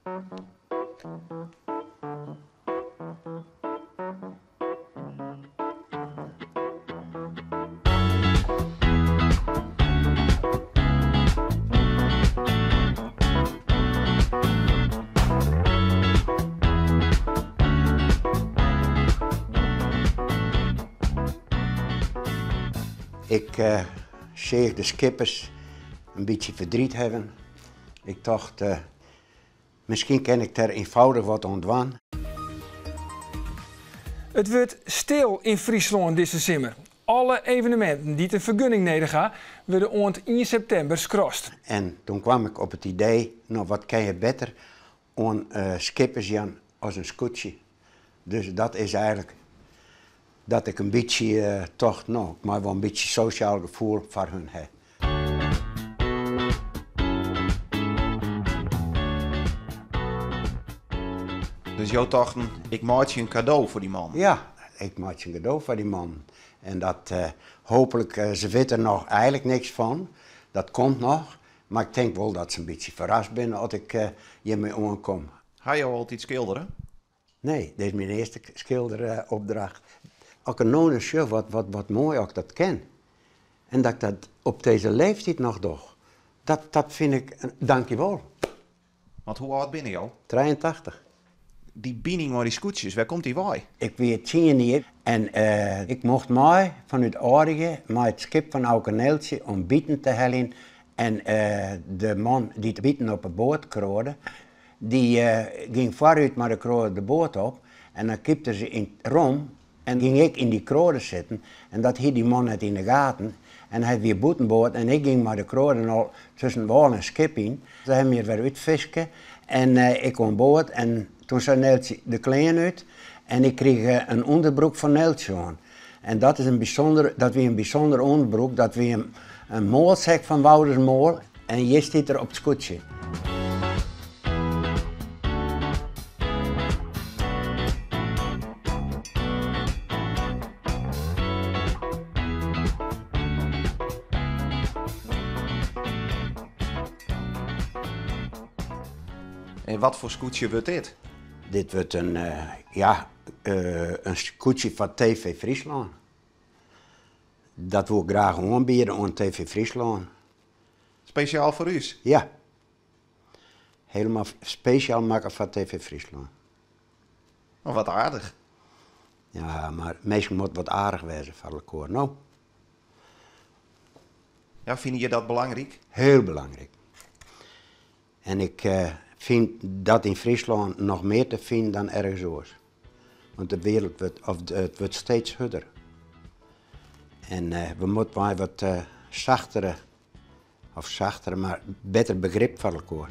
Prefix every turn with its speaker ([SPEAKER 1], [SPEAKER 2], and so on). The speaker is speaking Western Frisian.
[SPEAKER 1] Ik seach de skippers in bytsje ferdriet hawwen. Ik tocht, miskien kin ik der ienfâldich wat oan dwaan.
[SPEAKER 2] It wurdt stil yn Fryslân dizze simmer. Alle eveneminten dy't in fergunning nedich ha, wurde oant ien septimber skrast.
[SPEAKER 1] En toen kwam ik op it idee, no wat kin je better oan skippers jaan as in skûtsje. Dus dat is eigenlik dat ik in bytsje tocht, no, ik mei wol in bytsje sosjaal gefoel foar hun ha.
[SPEAKER 3] Dus jo tochten, ik meitsje in kado foar dy man?
[SPEAKER 1] Ja, ik meitsje in kado foar dy man. En dat hooplik, se witte der noch eigenlik niks fan, dat komt noch. Mar ik tink wol dat se in bytsje ferrast binne as ik hjirmei oankom.
[SPEAKER 3] Ha jo altyd skildere?
[SPEAKER 1] Nee, dit is myn earste skilderopdracht. As ik der no nei sjoch, wat moai as ik dat kin. En dat ik dat op dizze leeftiid noch doch. Dat, dat fyn ik, dankjewol.
[SPEAKER 3] Want hoe âld binne jo?
[SPEAKER 1] 83.
[SPEAKER 3] Dy bining mei dy skûtsjes, wêr komt dy wei?
[SPEAKER 1] Ik wie tsien jier en ik mocht mei fanút Aardegje mei it skip fan Auke Neeltsje om biten te heljen. En de man dy't de biten op 'e boat kroade, dy gyng foarút mei de kroade de boat op en dan kypte se yn 't rom en gyng ik yn dy kroade sitten en dat hie dy man net yn de gaten en hy wie bûtenboard en ik gyng mei de kroade al tusken wâl en skip yn. Se hawwe my der wer útfiske en ik oan board en toen sei Neeltsje de klean út en ik krige in ûnderbroek fan Neeltsje oan. En dat is in bysûnder, dat wie in bysûnder ûnderbroek, dat wie in moalsek fan Woudersmoal en hjir stiet er op it skûtsje.
[SPEAKER 3] En wat foar skûtsje wurdt dit?
[SPEAKER 1] Dit wurdt in, ja, in skûtsje foar TV Fryslân. Dat woe ik graach oanbiede oan TV Fryslân.
[SPEAKER 3] Spesjaal foar ús?
[SPEAKER 1] Ja. Helemaal spesjaal makke foar TV Fryslân.
[SPEAKER 3] Oh, wat aardich.
[SPEAKER 1] Ja, mar minsken moatte wat aardich wêze foar elkoar, no?
[SPEAKER 3] Ja, fine je dat belangryk?
[SPEAKER 1] Hiel belangryk. En ik fyn dat yn Fryslân noch mear te finen dan ergens oars. Want de wereld wurdt, of it wurdt steeds hurder. En we moatte mei wat sachtere, of sachtere, mar better begrip foar elkoar.